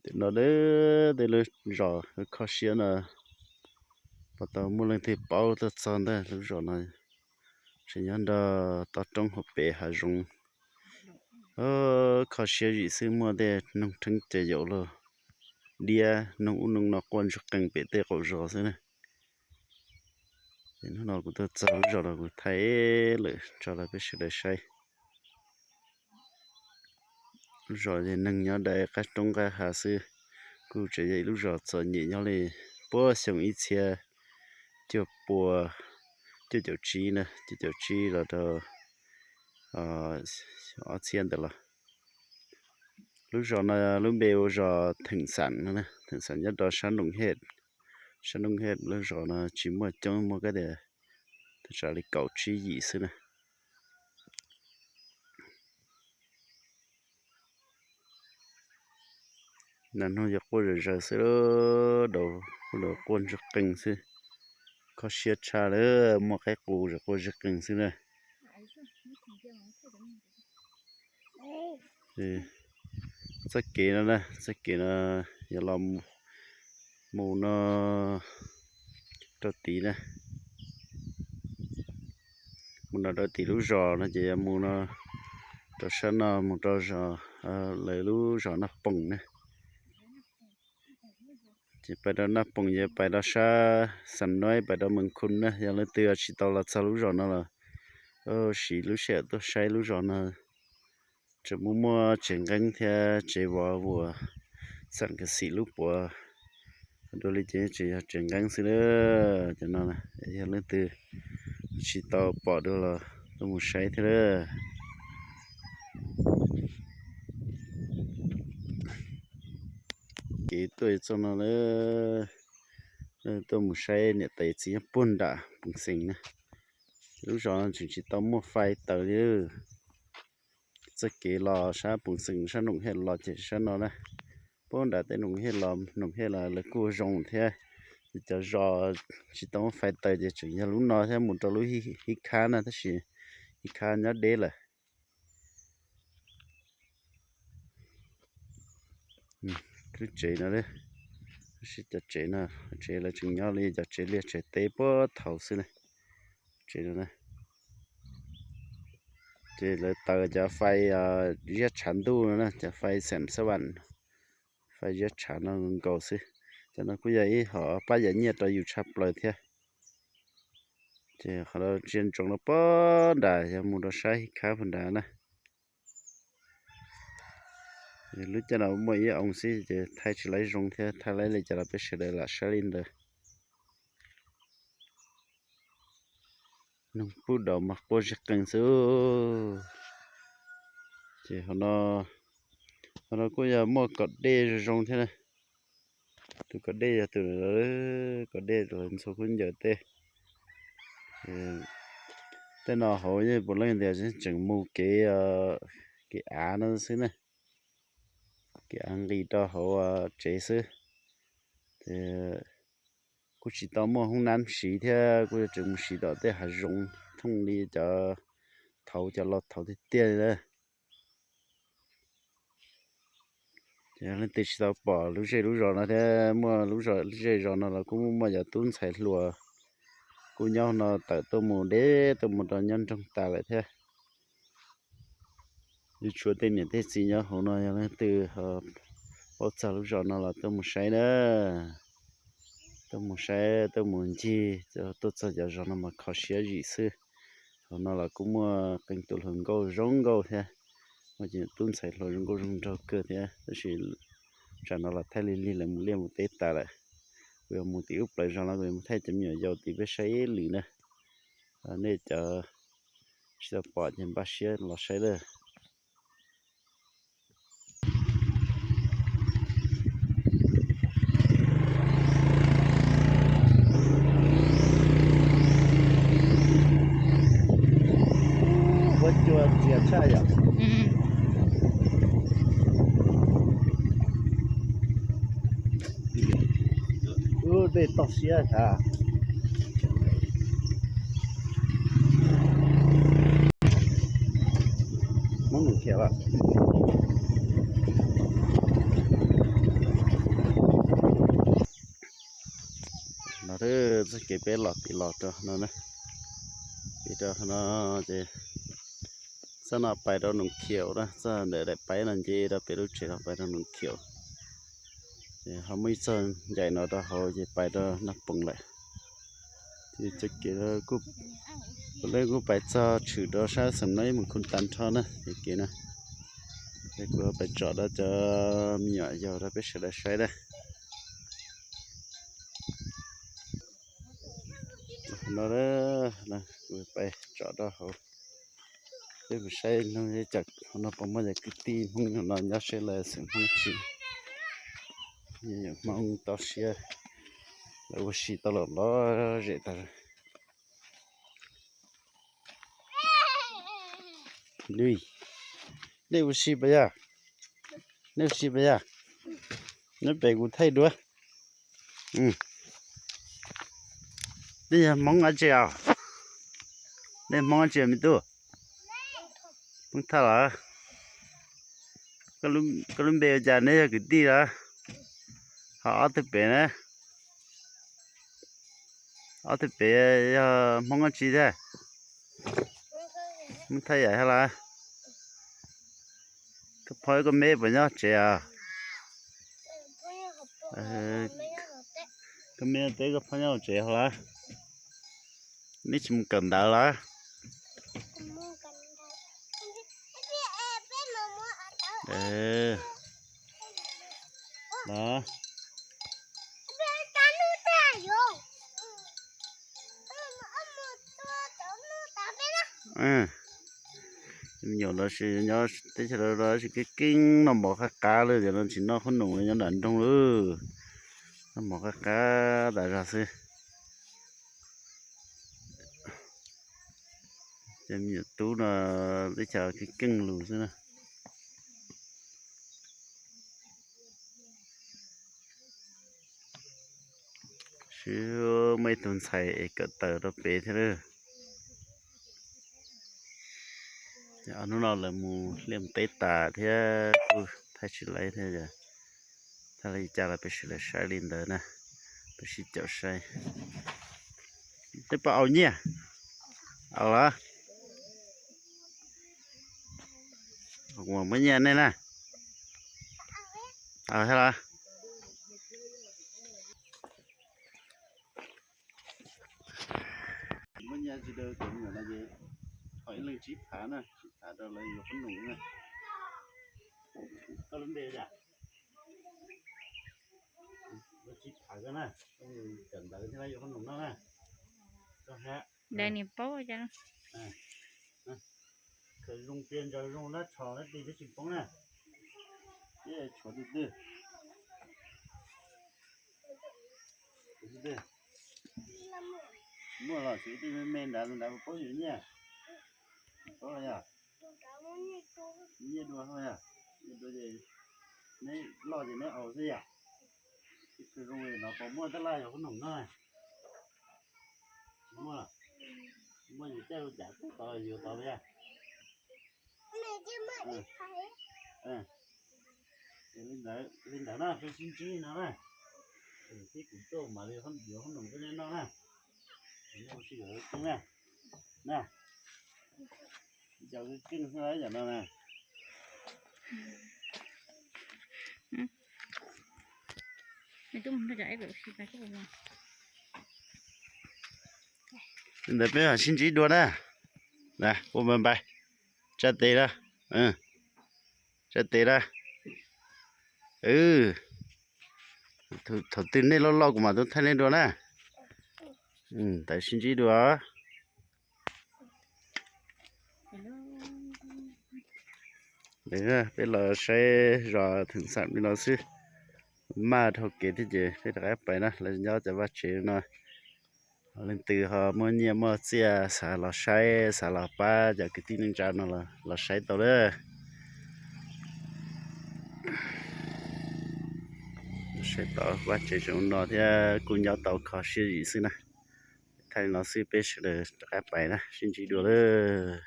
Tim no deb tej lub zos kho siab no, puas tau muaj leej twg paub tuaj txog ntag. Lub zos no tseem nyob nrog toj roob hauv pes hav zoov. Kho siab zim xwb, muaj tej noog rheeb ces yaum los diab noog ub noog no quaj ntsuag qees pem tej qaum zos xwb na. Hnub no kuv tuaj txog lub zos no kuv thaij lawm tso rau peb sawv daws saib. Lub zos ces neeg nyob dai qab roob qab hav xwb, kuj tseem yog ib lub zos txom nyem nyob li puag xyoo ib txhiab cuaj pua cuaj caum tsib na, cuaj caum tsib los rau ob txhiab ntawd los. Lub zos no lub npe ua zos Theem Xeem no, Theem Xeem nyob rau sab Noom Hej. Sab Noom Hej lub zos no tsis muaj coob, muaj kab tias thaj tsam li kaum tsib yim xwb na. Nas noog yog quaj zom zaws xwb, daus quaj ntsuag qees xwb. Kho siab tshaj lawm, muaj qaib qus zom quaj zig qees xwb na. Txoj kev no na, txoj kev no yog los mus no rau tid na, mus no rau tid lub zos no ces yog mus no rau sab no mus rau zos, lawv lub zos Naj Poos na. Ces pais rau Naj Poos ces pais rau sab Xam Nuaib pais rau Mees Khu na. Yog leej twg tsis tau los txog lub zos no los siv lub sij hawm tuaj saib lub zos no. Tseem muaj muaj tsev nqeeb thiab tsev vov uas xam kas xim lub puav dua li ces tseem yog tsev nqeeb xwb na. Cov no yog leej twg tsis tau pom dua los tuaj mus saib thiab na. Kev tuaj txog no lawm, tuaj mus saib niam tais txiv nyob puag nram Poos Xeem na. Lub zos no tseem tsis tau muaj fais taws li. Txoj kev los sab Poos Xeem sab Noom Hej los ces sab no na. Puag nram tej Noom Hej los, Noom Hej los lawv kuj ua zoo thiab, cov zos tsis tau muaj fais taws ces tseem yog lub no thiab mus rau lub Hib Khab na, tab sis Hib Khab nyob deb lawm. Lub tsev no, tab sis cov tsev no, tsev lawv tseem nyob li cov tsev liaj tsev teb puag thaum xwb na. Tsev no na, ces lawv taws cov fais ziab tshav ntuj no na, cov fais xam xab vam, fais ziab tshav no nkaus xwb. Cov no kuj yog ib hom pab yam nyiaj rau yus tshaj plaws thiab. Ces qhov no tsia ntsoov rau puag nram yog mus rau sab Hib Khab puag nrad na. Lub caij no muaj ib oo xwb ces thaij tsis laib zoo thiab, thaij laib li cas los peb sawv daws lam saib li ntawd. Noog pub daus mas quaj zig qees xwb. Ces qhov no kuj yog muaj kom dej zoo zoo thiab na. Tus kom dej yog tus, kom dej los ntxhua khaub ncaws tej. Tej no hauv yeej puav leej tias tseem mus kev, kev av no xwb na. Kev av nqis rau hauv tsev xwb. Ces kuj tsis tau muaj hoob nab siv thiab, kuj yuav tsum mus siv tom tej hav zoov thooj li cov thauv, cov los thauv tiag tiag li na. Ces leej twg tsis tau pom lub zej lub zos no thiab, muaj lub zej zos no los kuj muaj muaj cov tub ntxhais hluas kuj nyob no tawm tuaj mus deb tuaj mus rau nyob nroog tas lawm thiab. Yuav tshuav tej niam tej txiv nyob hauv no, yog leej twg paub txog lub zos no los tuaj mus saib na. Tuaj mus saib, tuaj mus ncig, tuaj txog cov zos no mas kho siab zim xwb. Hauv no los kuj muaj qee tus hluas nkauj zoo nkauj thiab, muaj cov tub ntxhais hluas zoo nkauj zoo nraug kawg thiab, tab sis tsam no los thaij lig lig lawv mus liaj mus teb tas lawm. Kuv yuav mus tim ub plaws zog no kuv yuav mus thaij cov me nyuam yaus tim peb saib lwm na. Nej cov tsis tau pom ces npaj siab los saib lawm. Huab cua ntxias tshaj yom. Ub, dej toj siab tag. Muab nws khiav lawm. Txoj kev peb los tim los rau no na, peb rau no ces txoj no pais rau Noom Khiaum na, txoj ntawm daim paib no nce rau pem lub tsev no pais rau Noom Khiaum. Ces ho muaj ib txoj ncaim no rau hauv ces pais rau Naj Poos lawm. Ces txoj kev kuj, puav leej kuj pais txog tshwm rau sab Xeem Mlej mus Khun Tas nrho na, ces kev no. Ces kuv pais tsom rau cov me nyuam yaus rau peb sawv daws saib na. No, kuv pais tsom rau hauv, peb mus saib nug cas hauv no puas muaj cov kwv tij Hmoob no nyob seb lawv xeem Hmoob tsi. Hmoob toj siab, lawv ua si tau los lom zem tas. Nej ua si pas yog? Nej ua si pas yog? Neb pem kuv thaij dua. Nej yog Hmoob dab tsi os? Nej Hmoob dab tsi me tub? Hmoob Thoj los? Koj lub npe ua cas neb yog kwv tij los? Ho ob tug pem na? Ob tug pem yog Hmoob dab tsi thiab? Hmoob Thoj Yam thiab los? Koj phob koj me puas nyob tsev os? Koj me teb koj phob nyob hauv tsev hauv los? Neb tsis mus kawm ntawv los? Los, me nyuam los sis nyob teb chaws los sis keej keej noj mov qab qab lawm, cov no tsis noj qhob noom li, nyob nram nroog lawm. Noj mov qab qab tas zog xwb. Cov me nyuam tub no teb chaws keej keej lus xwb na. Sib muaj ib tug ntxhais es kawm tawm rau pem thiab lawm. Hnub no lawv mus liaj mus teb tas thiab kuj thaij tsis laib thiab, thaij li cas los peb sawv daws saib li ntawd na, peb sib caum saib. Tej pab aus nyiaj, aus los? Muab nyiaj nej na. Aus thiab los? Muab nyiaj tsis rau cov me nyuam no ces thov ib leeg tsib phav na, tsib phav rau lawv yuav qhob noom na. Koj lub npe cas? Tsib phav koj na, kawm ntawv thiab lawv yuav qhob noom noj na. Koj hab. Khaws zoo tia ntsaws zoo dab tsho dab tsi twb tsis poob na. Ib tshuav twg twg. Muaj los tsev twg me me nrad nrad puas paub yus nyiaj? Paub yog nyiaj dua yog, nyiaj dua ces neb loj ces neb aus xwb yom. Ib tug zoo li no puas muaj tab laj yuav qhob noom noj? Tsis muaj. Muaj yus caij ua cas tod yuav tod yog. Li ntawd na, peb sib ntsib no na. Tib kuv tuaj mam li yuav qhob noom rau nej noj na. Nej ua si kom zoo na. Na, cov keej xwb yom no na. Li ntawd peb mam sib ntsib dua na. Ua npais npais. Tsa tes na. Tsa tes na. Thaum twg nej loj loj kuv mam tau thaij nej dua na. Tawm sib ntsib dua. Peb los saib zos Theem Xam li no xwb, maj dhau kev thiab ces peb rov qab pais na. Lawv nyob cov vaj tsev no, leej twg ho muaj nyiaj muaj txiaj xav los saib, xav los pab cov kwv tij neej tsa no los saib tau lawm. Saib tau vaj tsev zoo no thiab kuj nyob tau kho siab zim xwb na. Thaij li no xwb peb sawv daws rov qab pais na, sib ntsib dua lawm.